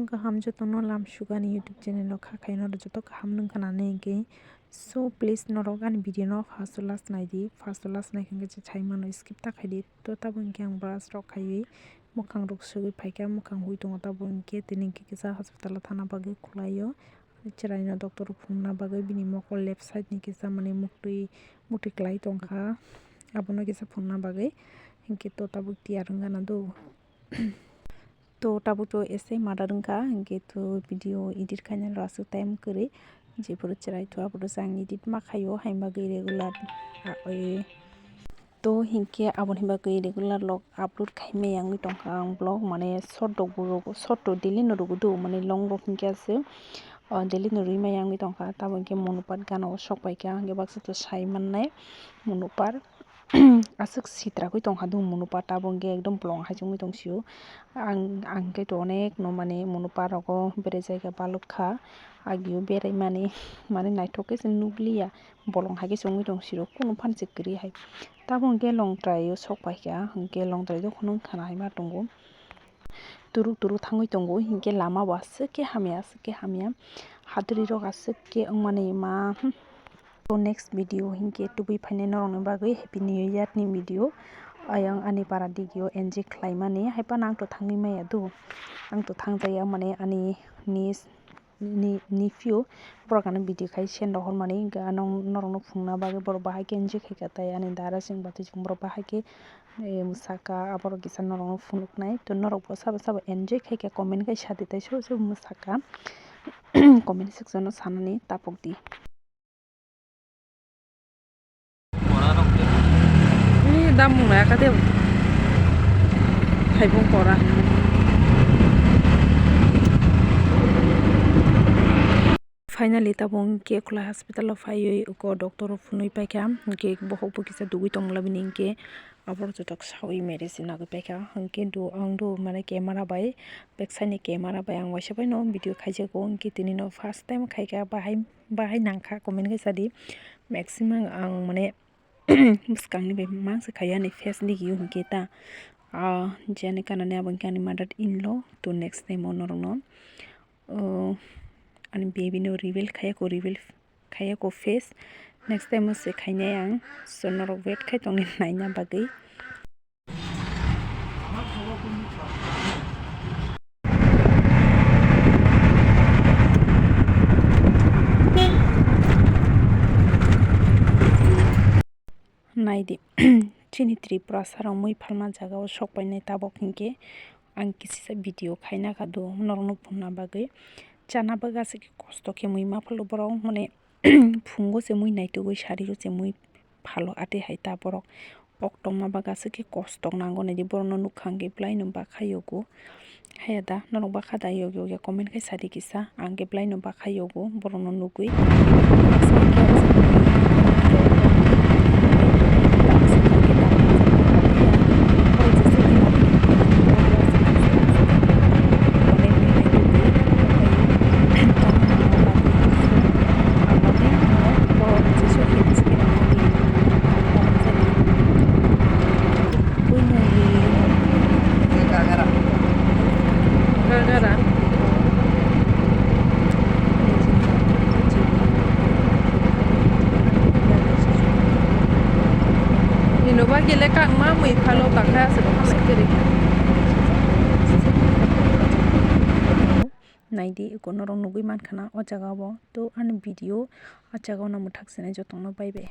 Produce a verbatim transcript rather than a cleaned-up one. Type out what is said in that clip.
Kaham jotono lam sugani YouTube channel o kha khaino joto kaham nung khana nai hwnkhe. So please norok ani video no first to last nai di, first to last nai hwnkhe je sai mano skip ta khai di. To tabuk hwnkhe ang brush rok khaiwi mwkhang rok sugwi phaikha, mwkhang hui tongo tabuk hwnkhe tini hwnkhe kisa hospital o thana bagwi khwlaio. Chwraino doctor rok phunukna bagwi bini mokol left side ni kisa mani muktwi muktwi kwlai tongkha, abono kisa phunukna bagwi hwnkhe to tabuk tiyar wngana do. To tabuk to ese mada wngkha, hwnkhe to video edit khainani rw aswk time kwrwi, jephuru chwrai thu aphuru se ang edit ma khaio, haima bagwi regular, ah, oi. To hinkhe aboni bagwi regular vlog upload khai maya wngwi tongkha ang vlog, mane short rok bo, short rok daily no rwgo do, mane long rok hinkhe aswk, ah, daily no rwi maya wngwi tongkha. Tamo hinkhe Monupat gana o sok paikha, hinkhe baksa to sai mannai Monupat. Aswk sitrakwi tongkha do Monupat, abo hinkhe ekdom bolong hai se wngwi tongsio. Ang, ang khe to onek no mane Monupat rogo berai jaikha balok kha, agio berai mani, mane naithok khe se nukliya, bolong hai khe se wngwi tongsio, kunu phan se kwrwi hai. Tamo hinkhe Longtrai o sok paikha, hinkhe Longtrai dokhano wngkhana hai ma tongo. Turuk turuk thangwi tongo, hinkhe lama bo aswk khe hamya, aswk khe hamya. Hadwrwi rok aswk khe wngmani ma, hmm. To next video hinkhe tubui phainai norokni bagwi Happy New Year ni video. Ayang ani para digio enjoy khlaimani, hai phano ang to thangwi maya do. Ang to thangjaya mane ani niece ni, nephew, borok ano video khai send rohormani, hinkhe ano norokno phunukna bagwi borok bahai khe enjoy khaikha, tai ani dara chwng batwi chwng borok bahai khe, eh, mwsaka, aborok kisa norokno phunuknai. To norok bo sabo sabo enjoy khaikha comment khai sadi, tai sobo sobo mwsaka comment section o sanani tapukdi. Ni dam mung laya kade. Thaibung kora. Finally tabuk hinkhe Khulai hospital o phaiwi uko doctor o phunui paikha, hinkhe bohok bo kisa dugui tongla bini hinkhe aboro jotok saui medicine nagui paikha, hinkhe do ang do mane camera bai backside ni camera bai ang waisa bai no video khaijago, hinkhe tini no first time khaikha bahai. Bahai nangkha comment khe sadi. Maximum ang mane bwskangni bai mangsa khayo ani face digio hinkhe ta, ah, je ani kanani abo hinkhe ani mother in law. To next time o norokno, oh, ani baby no reveal khayako, reveal khayako face. Next time o se khainai ang, so norok wait khai tongni naina bagwi. Naidi, chini Tripura sarong mui phalma jaga o sok painai tabok hinkhe ang kisisa video khaina kha do norokno phunna bagwi. Chana bagwi aswk kosto khe mui ma phalo borok, mane phungo se mui naitugwi sario se mui phalo, ate hai ta borok. Koktokma ba aswk khe kostok nango naidi, borokno nukha hwnkhe bwlaino bakha yogo. Haya da, norok bakha da yog yog ya comment khai sadi kisa, ang khe bwlaino bakha yogo borokno nugwi. Gagara. Nino ba gele kakma mui phalo kakha aswk sikiri. Naidi, eko norok nugui mankha na o jaga o. To ani video o jaga o no mwthak sinai jotono bye bye.